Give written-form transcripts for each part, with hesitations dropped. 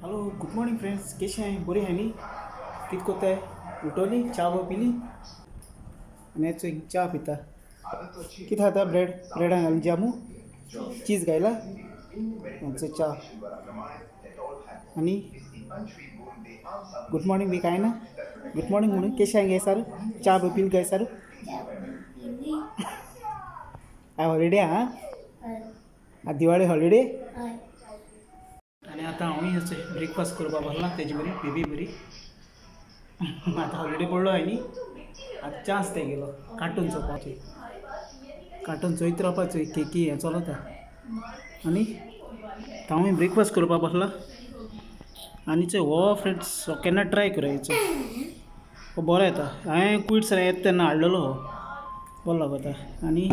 Hello, good morning friends. केशे आहाय? बरी आहाय न्ही? कित कोत्ताय? उठोली, च्या बी पिली आनी चोय च्या पिता. कितें खाता? ब्रेड, ब्रेडान घालून जामू, चीज घायला. आमचो च्या आनी गुड मॉर्निंग बी कांय ना. गुड मॉर्निंग म्हणून. केशे आहाय गे सारू? च्या बी पिल काय सारू? आयज हॉलिडे आहा. आं, दिवाळी हॉलिडे. आनी आतां हांवूय अशें ब्रेकफास्ट करपा बसला तेजे बरी, बेबी बरी. आतां हॉलिडे पडलो आहे न्ही, आतां चान्स ते गेलो कार्टून चोवपाचे. कार्टून चोयत रावपाचो, केकी हें चलता. आनी हांवूय ब्रेकफास्ट करपा बसला. आनी चोय हो फ्रेंड्स, हो केन्ना ट्राय करूया. हो बरो येता. हांवें कुयट येता तेन्ना हाडलेलो. हो बरो लागता. आनी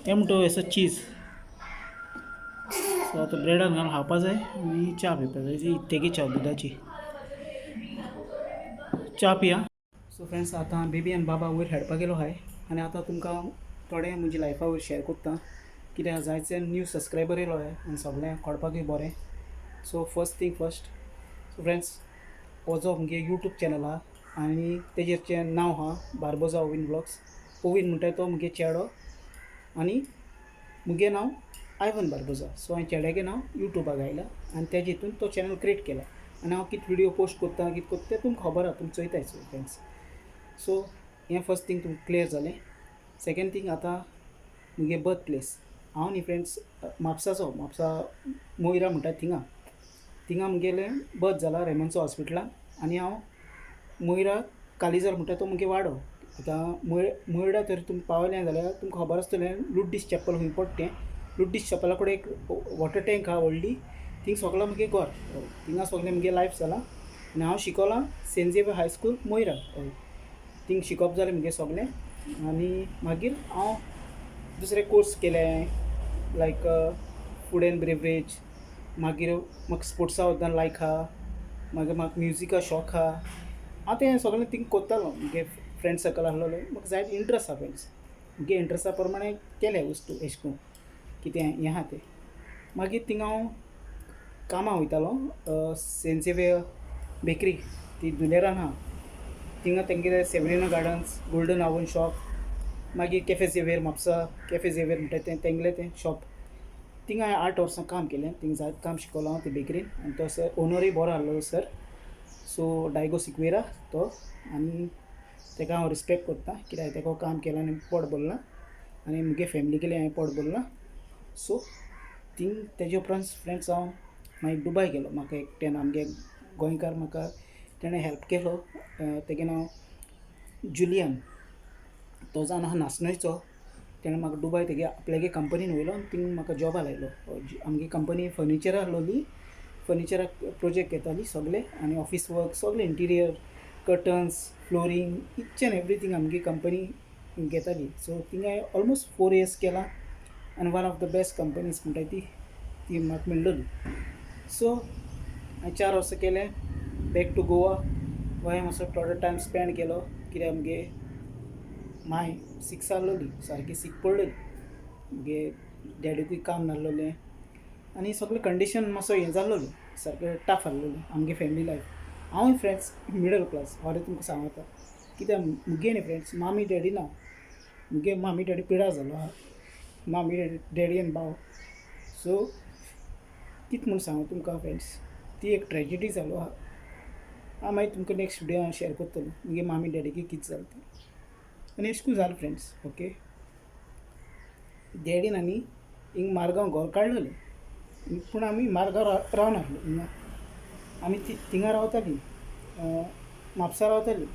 हें म्हणटा हेसो चीज. सो आतां ब्रेडान घालून खावपा जाय आनी च्या पिवपा जाय. ती तेगी च्या, दुदाची च्या पिया. सो फ्रेंड्स, आतां बेबी आनी बाबा वयर खेळपाक गेलो आहाय आनी आतां तुमकां थोडें म्हजी लायफा वयर शेअर करता, कित्याक जायते न्यू सबस्क्रायबर येयलो आहाय आनी सगळें कळपाकूय बरें. So first thing first, so friends, हो जो मुगे यूट्यूब चॅनल आहा आनी तेजेर नांव आहा बार्बोजा ओवीन ब्लॉग्स. ओवीन म्हणटा तो मुगे चेडो आनी मुगे नांव आयवन बार्बोजा. सो हांवें चेड्यागे नांव युट्यूबाक घायलां आनी तेजे हितून तो चॅनल क्रिएट केला. आनी हांव कितें व्हिडियो पोस्ट करता, कितें करता तें तुमकां खबर आहा, तुमी चोयताय. सो फ्रेंड्स, सो हें फर्स्ट थींग तुमकां क्लियर जालें. सेकेंड थींग, आतां मुगे बर्थ प्लेस. हांव न्ही फ्रेंड्स म्हापसाचो, म्हापसा मोयरा म्हणटा थिंगा. थिंगा मुगेलें बर्थ जाला रेमन्सो हॉस्पिटलान. आनी हांव मोयरा कालिजर म्हणटा तो मुगे वाडो. आतां मोयडा तर तुमी पावले जाल्यार तुमकां खबर आसतलें, लुड्डीस चॅपल खंय पडटा तें. लुड्डीस चॅपला कडेन एक वॉटर टँक आहा व्हडली, थिंग सगळो मुगे घर. थिंगा सगळें मुगे लायफ जालां. आनी हांव शिकोलां सेंट झेवियर हायस्कूल, मोयरा. हय, थिंग शिकप जालें मुगे सगळें. आनी मागीर हांव दुसरे कोर्स केले, लायक फूड एंड बेवरेज. मागीर म्हाका स्पोर्ट्सा बद्दल लायक आहा. मागीर म्हाका म्युजिका शॉक आहा. हांव तें सगळें थिंग कोत्तालो. मुगे फ्रेंड सर्कल आसलेलो, म्हाका जायते इंट्रस्ट आहा फ्रेंड्स. मुगे इंट्रस्टा प्रमाणे केलें वस्तू एशें करून कितें हें आहा तें. मागीर थिंगा हांव कामां वयतालो, सेंट झेवियर बेकरी, ती धुलेरान आहा थिंगा. तेंगेले सेवरिना गार्डन्स, गोल्डन आवन शॉप, मागीर cafe Xavier, Mapusa cafe Xavier म्हणटा तें तेंगलें तें शॉप. थिंगा हांवें 8 वर्सां काम केलें. थिंग जायते काम शिकलो हांव ते बेकरीन. आनी तो सर ओनरूय बरो आहलो सर, सो डायगो सिक्वेरा तो. आनी तेका हांव रिस्पेक्ट करता, कित्याक तेका काम केलां आनी पोट भरलां आनी मुगे फॅमिलीगेलें हांवें पोट भरलां. सो थिंग तेजे उपरांत फ्रेंड्स, हांव मागीर दुबाय गेलो. म्हाका एकट्यान, आमगे गोंयकार, म्हाका तेणें हेल्प केलो. तेगे नांव जुलियन. तो जावन आहा नासनयचो. तेणें म्हाका दुबाय तेगे आपल्यागे कंपनीन व्हयलो आनी थिंग म्हाका जॉबा लायलो. आमगे कंपनी फर्निचर आहलोली, फर्निचराक प्रोजेक्ट घेताली सगळे आनी ऑफीस वर्क सगळे, interior, curtains, flooring, each and everything आमगे कंपनी घेताली. सो थिंगा हांवें ऑलमोस्ट 4 इयर्स केलां आनी one of the best companies म्हणटाय ती, ती म्हाका मेळ्ळली. सो हांवें 4 वर्सां केलें. बॅक टू गोवा, गोंया मातसो थोडो टायम स्पेंड केलो, कित्याक आमगे माय सीक आहलोली, सारकी सीक पडलेली. मुगे डॅडीकूय काम नासलोलें आनी सगळें कंडिशन मातसो हें जाल्लोलें, सारकें टफ आहलोलें आमगे फॅमिली लायफ. हांवूय फ्रेंड्स मिडल क्लास, खरें तुमकां सांगता. कित्याक मुगे न्ही फ्रेंड्स, मामी डॅडी ना. मुगे मामी डॅडी पिडा जालो आहा, मामी डॅडी आनी भाव. सो कितें म्हूण सांगू तुमकां फ्रेंड्स, ती एक ट्रेजिडी जालो आहा. हांव मागीर तुमकां नेक्स्ट विडियो हांव शेअर करतलो, मुगे मामी डॅडीक कितें जालें तें आनी एशें करून जालें फ्रेंड्स. ओके, डॅडीन आनी हिंग मारगांव घर काडलेलें, पूण आमी मारगांव रावनासली. हिंगा आमी ती थिंगा रावतालीं, म्हापसा रावतालीं.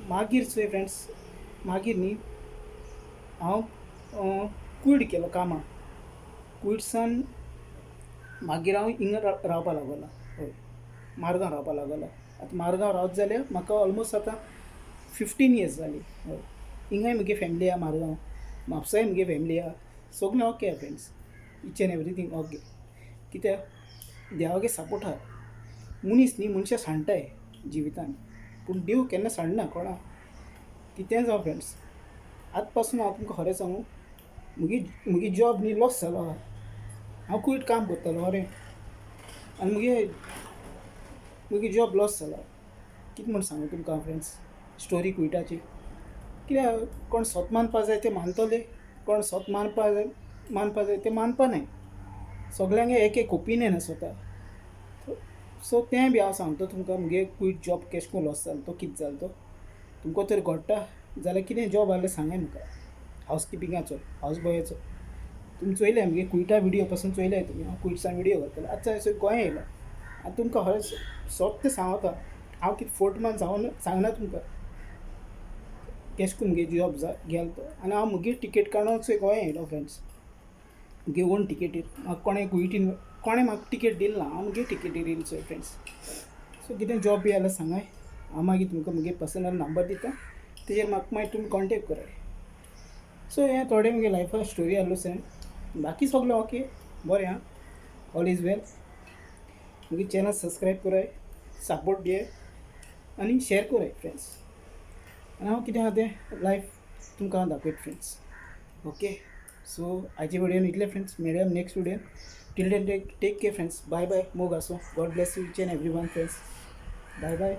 मागीर चोय फ्रेंड्स, मागीर न्ही हांव कुयड केलो कामां. कुयडसान मागीर हांव हिंगा रावपा लागलो. हय, मारगांव रावपा लागलो. आतां मारगांव रावत जाल्यार म्हाका ऑलमोस्ट आतां 15 इयर्स जाली. हय, हिंगाय मुगे फॅमिली आहा मारगांव, म्हापसाय मुगे फॅमिली आहा. सगळें ओके आहा friends, each and everything okay. कित्याक देवागे सपोर्ट आहा. मनीस न्ही, मनशां सांडटाय जिवितान, पूण देव केन्ना सांडना कोणा. कितेंय जावं फ्रेंड्स, आतां पासून हांव तुमकां खरें सांगू, मुगे जॉब न्ही लॉस जालो आहा. हांव कुयट काम करतालो खरें. आनी मुगे मुगे जॉब लॉस जाला. कितें म्हूण सांगू तुमकां फ्रेंड्स, स्टोरी कुयटाची. कित्याक कोण सोत मानपा जाय ते मानतले, कोण सोत मानपा जाय ते मानपा नाय. सगल्यांगे एक एक ओपिनियन आसता. सो तें बी हांव सांगता तुमकां, मुगे क्वीट जॉब केशें कोन लॉस जालो तो, कितें जालो तो. तुमकां तर घडटा जाल्यार कितें जॉब आहल्यार सांगाय म्हाका, हावस किपिंगाचो, हावस बॉयाचो. तुमी चोयले मुगे कुयटा विडियो पासून चोयले तुमी, हांव कुयटसान विडियो घालतलो. आतां सो गोंया येयलो आनी तुमकां खरें सत्य सांगता, हांव कितें फोट मान सांगना तुमकां केशें कोन मुगे जॉब गेलो तो. आनी हांव मुगे टिकेट काडून गोंया येयलो फ्रेंड्स, मुगे ओन टिकेटीर. म्हाका कोणें कुयटीन कोणें म्हाका टिकेट दिली ना, हांव मुगे टिकेटीर येयलो चोय फ्रेंड्स. सो कितें जॉब बी जाल्यार सांगाय, हांव मागीर तुमकां मुगे पर्सनल नंबर दिता, तेजेर म्हाका मागीर तुमी कॉन्टेक्ट कराय. सो हें थोडें मुगे लायफा स्टोरी आहलो सेम. बाकी सगळें ओके, बरें आहा, ऑल is वेल. मुगे चॅनल सबस्क्रायब कराय, सपोर्ट दियाय आनी शेयर कराय फ्रेंड्स. आनी हांव कितें आहा तें लायफ तुमकां हांव दाखयता फ्रेंड्स. ओके, सो आयचे व्हिडियोन इतलें फ्रेंड्स. मेळया next video. Till then, take care friends. Bye bye. मोग आसूं. God bless you each and every one, friends. Bye bye.